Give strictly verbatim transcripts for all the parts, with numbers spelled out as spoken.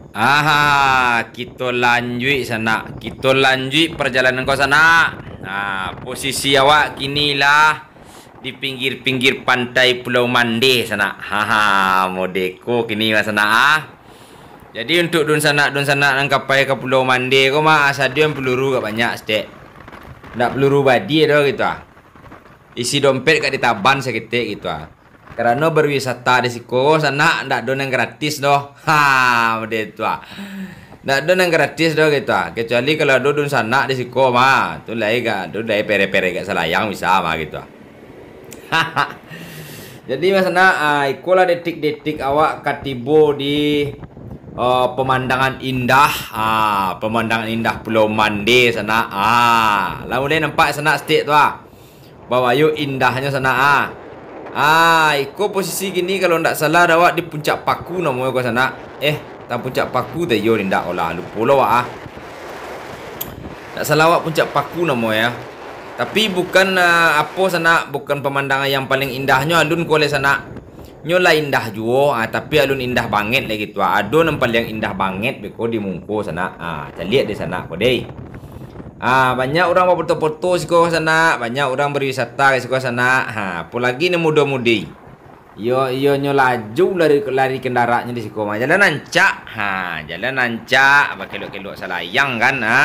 Aha, kito lanjuik sanak. Kito lanjuik parjalanan ko sanak. Nah, posisi awak kini lah di pinggir-pinggir pantai Pulau Mande sanak. Haha, modeko kini mah sanak ah. Jadi untuak dunsanak-dunsanak nan ka pai ka Pulau Mande ko mah, sadian peluru agak banyak saketek. Ndak peluru badi doh gitu ah. Isi dompet agak ditaban saketek gitu ah. Karano berwisata di siko sanak ndak ado nan gratis doh. Ha, model tu ah. Ndak ado nan gratis doh gitu ah. Kecuali kalau ado dunsanak di siko mah, tu lai gak, tu lai pere-pere gak salayang bisa mah gitu ah. Jadi mah sanak, ah, ikolah detik-detik awak ka tibo di, ah, pemandangan indah, ah, pemandangan indah Pulau Mande sanak. Ah, lah mulai nampak sanak saketek tu ah. Babayo indahnyo sanak ah. Ah, iko posisi kini kalau ndak salah dek awak di Puncak Paku namonyo ko sanak. Eh, tang Puncak Paku teh iyo indak ko lah, lupo lo awak ah. Ndak salah awak Puncak Paku namonyo. Tapi bukan, ah, apo sanak, bukan pemandangan yang paling indahnyo alun ko lai sanak. Nyo lah indah juo, ah, tapi alun indah banget lai gitu ah. Ado nan paliang indah banget beko di muko sanak. Ah, caliak deh sanak ko deh. Ah, banyak urang bafoto-foto siko sanak, banyak urang berwisata ka siko sanak. Ha, apolagi nan mudo-mudi. Iyo, iyo nyo laju lari, lari kendaranyo di siko mah. Jalan rancak. Ha, jalan rancak, bakelok-kelok salayang kan. Ha.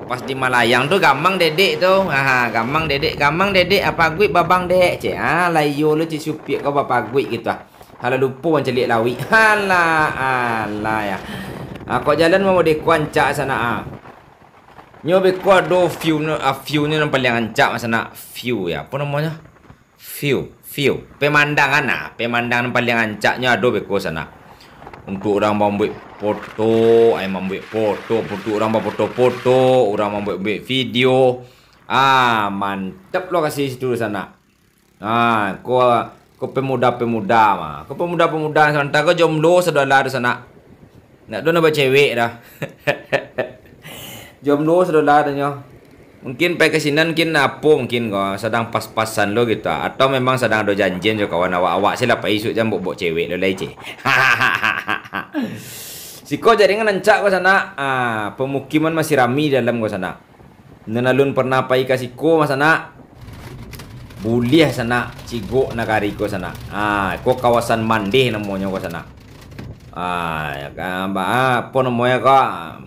Pas di malayang tu gamang dedek tu. Ha, gamang dedek, gamang dedek, apo aguik babang dek, cek. Ha, lah iyo lo cek supiak ko bapaguik gitu ah. Halah lupo mancaliak lauik. Halah, alah ya. Ha, kok jalan mah modeko rancak sanak ah. Nyo beko ado view nyo, ah, view nyo nan paliang rancak mah sanak. View ya, apo namonyo? View, view. Pemandangan ah, pemandangan nan paliang rancaknyo ado beko sanak. Untuak urang mambuek foto, ai mambuek foto, untuak urang bafoto-foto, urang mambuek-buek video. Ah, mantap lokasi situ sanak. Ah, ko, ko pemuda-pemuda mah. Ko pemuda-pemuda samantaro ko jomblo sadolah tu sanak. Ndak ado nan bacewek dah. Jomblo sadolah tu nyo. Mungkin pai ka sinan mungkin apo mungkin ko sadang pas-pasan lo gitu. Atau memang sadang ado janjian jo kawan awak-awak se lah pai isuak jan bok-bok cewek lo lai ceh. Siko jaringan rancak ko sanak. Ah, pemukiman masih rami di dalam ko sanak. Nan alun pernah pai ka siko mah sanak, buliah sanak cigok nagari ko sanak. Ah, ko kawasan Mandeh namonyo ko sanak. Ah, ya ka, ba, apo namonyo ko?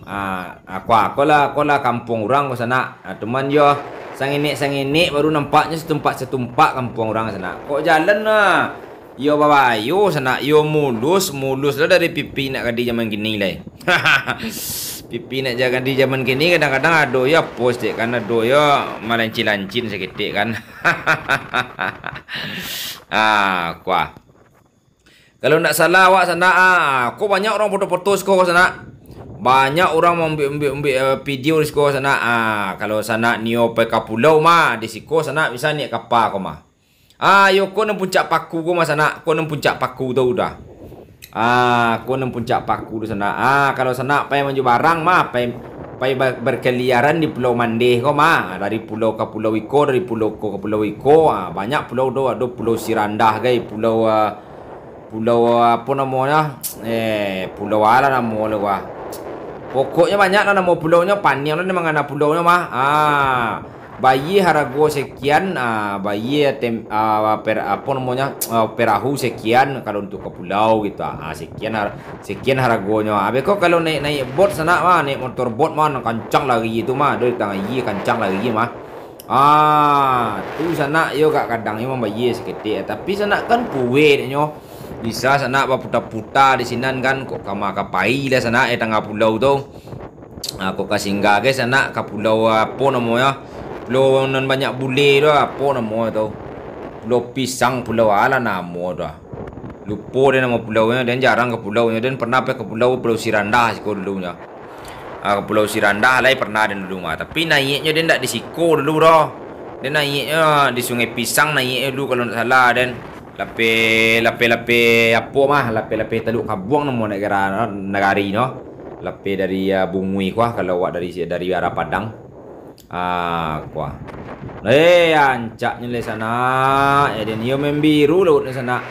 Ah, ako, ako lah, ako lah kampuang urang ko sanak. Ah, cuman yo sangenek-sangenek baru nampaknyo satumpak-satumpak kampuang urang sanak. Kok jalan nah, iyo babayo sanak, iyo mulus, mulus lah dari Pipi nak ka di zaman kini lai. Pipi nak ka di zaman kini kadang-kadang ado yo pos dek kan, ado yo malancin-lancin saketek kan. Ah, kuah. Kalau ndak salah awak sanak, ah, ko banyak urang foto-foto siko sanak. Banyak urang mambuek-buek, eh, video di siko sanak. Ah, kalau sanak nio pai ka pulau mah, di siko sanak bisa naiak kapa ko mah. Ah, yo ko nan Puncak Paku ko mah sanak, ko nan Puncak Paku tu dah. Ah, ko nan Puncak Paku tu sanak. Ah, kalau sanak pai manjo barang mah, pai, pai ba-, berkeliaran di Pulau Mandeh ko mah. Ah, dari pulau ka pulau iko, dari pulau ko ka pulau iko. Ah, banyak pulau tu, ado Pulau Sirandah gai, pulau, ah, pulau, ah, apo namonyo? Eh, pulau alah namo lo wah. Pokoknyo banyak lah namo pulaunyo, paniang lah mangana pulaunyo mah. Ah. Bayie harago sekian, ah, bayie tem-, ah, per-, apo namonyo, ah, perahu sekian kalau untuak ka pulau gitu, ah, sekian har-, sekian haragonyo. Abih ko kalau naiak-naiak bot sanak mah, naiak motor bot mah, nan kancang lari tu mah, ado di tangah ayie kancang lari mah. Ah, tu sanak yo gak kadang yo mambayie saketek, tapi sanak kan puweh deknyo. Bisa sanak baputa-puta di sinan kan, kok kama ka pai lah sanak, eh, tangah pulau tu. Ah, kok ka singgah gai sanak ka pulau, apo namonyo? Pulau nan banyak bule tu, apo namonyo tu? Pulau Pisang, pulau alah namo tu. Lupo den namo pulaunyo, den jarang ka pulaunyo, den pernah pai ka pulau, Pulau Sirandah siko dulunyo. Ah, ka Pulau Sirandah lai pernah den dulu mah, tapi naiaknyo den dak di siko dulu doh. Den naiaknyo di Sungai Pisang naiak dulu kalau ndak salah den. Lapeh, lapeh-lapeh apo mah, lapeh-lapeh Taluk Kabuang namo nagara, nagari no. Lapeh dari, ah, Bungui kuah kalau awak dari, dari arah Padang. Ah, kuah. Eh, ancaknyo lai sanak. Eh, den iyo membiru lautnyo sanak.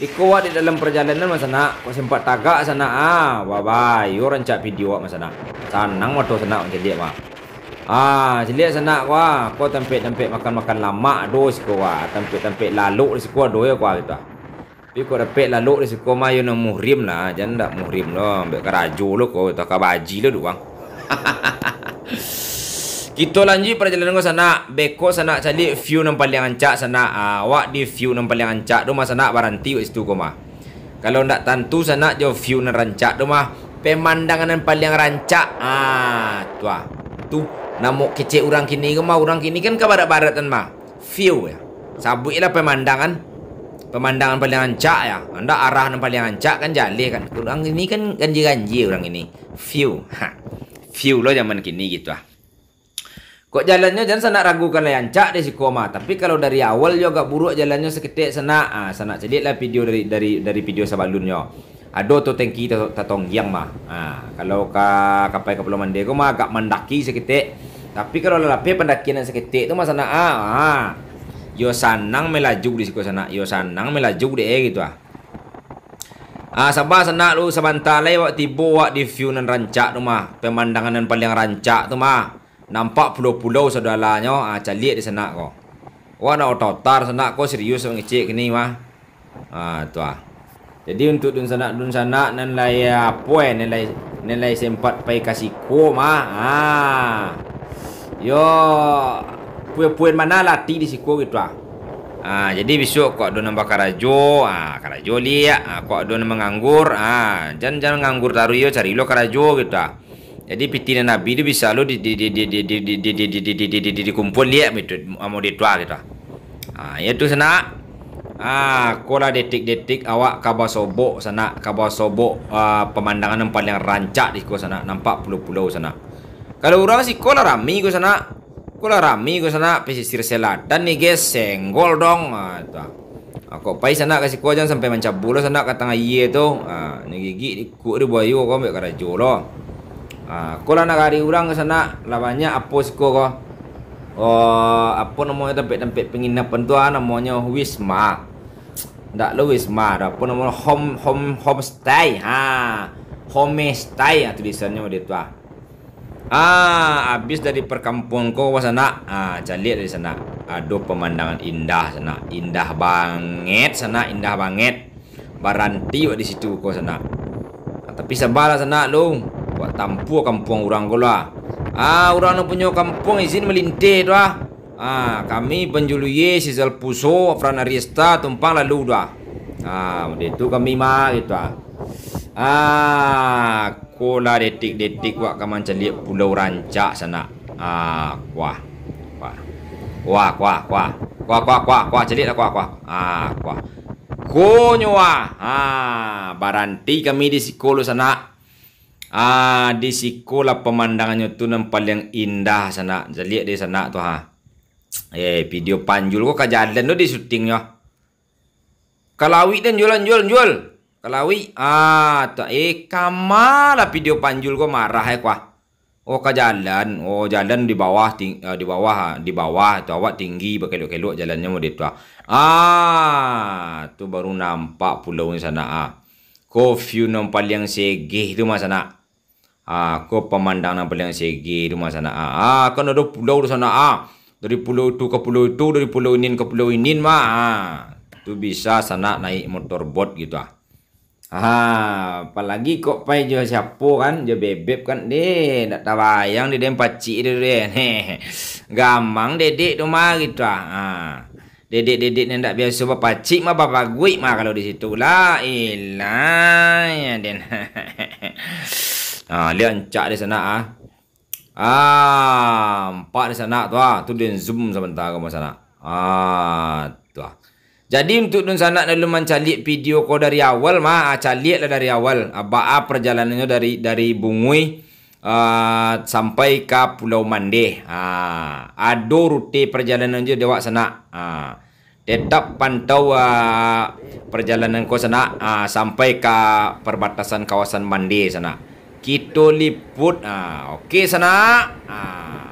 Iko wak di dalam parjalanan, Mas Sanak, kok sempat tagak, Sanak, ah, babayo rancak video wak, Mas Sanak. Sanang mato Sanak mancaliak, wak. Ah, caliak, Sanak, ko, ah, ko tampek-tampek makan-makan lamak ado siko, wak. Tampek-tampek lalok di siko ado yo, ko, ah, gitu, ah. Tapi kok dapek lalok di siko mah, yo nan muhrim lah, jan ndak muhrim lo, ambek karajo lo ko, tah ka baji lo duang. Kito lanjuik parjalanan ko, Sanak. Beko Sanak caliak view nan paliang rancak, Sanak. Ah, awak di view nan paliang rancak tu mah, Sanak, baranti wak situ ko mah. Kalau ndak tantu Sanak jo view nan rancak tu mah, pemandangan nan paliang rancak. Ah, tu ah. Tu, namo kecek urang kini ko mah, urang kini kan ka barat-baratan mah. View ya. Sabuiklah pemandangan. Pemandangan paliang rancak ya. Ndak arah nan paliang rancak kan jaleh kan. Urang kini kan ganjia-ganjia urang kini. View. Ha. View lo zaman kini gitu ah. Kok jalannyo jan Sanak ragukan lai, rancak di siko mah. Tapi kalau dari awal yo agak buruak jalannyo saketek, Sanak. Ah, Sanak caliaklah video dari, dari, dari video sabalunnyo. Ado tu tengki ta-, tatonggiang mah. Ah, kalau ka kapai ka Pulau Mande ko mah agak mandaki saketek. Tapi kalau lah lapeh pandakian nan saketek tu mah, Sanak, ah, ah. Yo sanang melaju di siko, Sanak. Yo sanang melaju dek e gitu ah. Ah, saba Sanak lu, sabanta lai wak tibo wak di view nan rancak tu mah. Pemandangan nan paliang rancak tu mah. Nampak pulau-pulau sadoalanyo, ah, caliak di Sanak ko. Wak ndak otar-otar Sanak ko, serius wak ngecek kini mah. Ah, tu ah. Jadi untuak dunsanak-dunsanak nan lai, apo eh, nan lai, nan lai sempat pai ka siko mah. Ah. Yo, puin-puin mano lah ati di siko gitu ah. Ah, jadi bisuak kok ado nan bakarajo, ah, karajo liak, ah, kok ado nan manganggur, ah, jan, jan nganggur taruih yo, cari lo karajo gitu ah. Jadi, pitih nan abih tu bisa lo di, di, dikumpul liak, amo di tuah gitu. Ah, iyo tu, Sanak. Ah, ko lah detik-detik awak ka basobok, Sanak, ka basobok, ah, pamandangan nan paliang rancak di siko, Sanak, nampak pulau-pulau, Sanak. Kalau urang siko lah rami ko, Sanak. Ko lah rami ko, Sanak, pesisir selatan ni, guys, senggol dong. Ah, tu ah. Ah, kok pai Sanak ka siko, jan sampai mancabur lo Sanak ka tangah aia tu. Ah, nyo gigik ikuk di buayo ko, ambek karajo lo. Ah, ko lah nagari urang ko, Sanak, lah banyak apo siko ko. Oh, apo namonyo tampek-tampek panginapan tu ah, namonyo wisma. Ndak lo wisma, ado apo namonyo home, home, homestay. Ha, homestay ah tulisannyo di tu ah. Ah, abih dari parkampuangan ko, Sanak. Ah, caliak dari Sanak. Ado pamandangan indah, Sanak. Indah banget, Sanak. Indah banget. Baranti wak di situ ko, Sanak. Ah, tapi sabalah, Sanak, lu. Wak tampuah kampuang urang ko lah. Ah, urang nan punyo kampuang izin malinteh tu ah. Ah, kami Panjuluye, Sizal Puso, Fran Ariesta, tumpang lalu tu ah. Ah, mode tu kami mah, gitu ah. Ah, ko lah detik-detik wak ka mancaliak pulau rancak, Sanak. Ah, kuah. Kuah. Kuah, kuah, kuah. Kuah, kuah, kuah, kuah. Caliak lah, kuah, kuah. Ah, kuah. Ko nyo ah. Ah, baranti kami di siko lo, Sanak. Ah, di siko lah pamandangannyo tu nan paliang indah, Sanak. Caliak deh, Sanak, tu ha. Eh, video Panjul ko ka jalan tu di syutingnyo. Ka lawik den, Jul, Jul, Jul. Ka lawik. Ah, tak, eh, kama lah video Panjul ko marah, eh, kuah. Oh, ka jalan. Oh, jalan di bawah, ting-, eh, di bawah, di bawah tu awak tinggi, bakelok-kelok jalannyo mode tu ah. Ah, tu baru nampak pulau di Sanak ah. Ko view nan paliang segeh tu mah, Sanak. Ah, ko pamandangan nan paliang segeh tu mah, Sanak ah. Ah, kan ado pulau di Sanak ah. Dari pulau itu ka pulau itu, dari pulau inin ka pulau inin mah. Ah, tu bisa Sanak naik motorboat gitu ah. Ah, apalagi kok pai jo siapo kan, jo Bebeb kan, deh, ndak tabayang deh, den pacik tu deh. Gamang dedek tu mah gitu ah. Ah. Dedek-dedek nan ndak biaso bapacik mah, bapaguik mah kalau di situ. La ilah, ya den. Ah, liek rancak di Sanak ah. Ah, nampak di Sanak tu ah. Tu den zoom sabanta ka Sanak. Ah, tu ah. Jadi untuak dunsanak nan alun mancaliak video ko dari awal mah, ah, caliak lah dari awal. Ah, baa parjalanannyo dari, dari Bunguih ah, sampai ka Pulau Mandeh. Ah, ado rute parjalanan jo di awak Sanak. Ah, tetap pantau, ah, parjalanan ko Sanak, ah, sampai ka parbatasan kawasan Mandeh Sanak. Kito liput, ah, oke Sanak. Ah,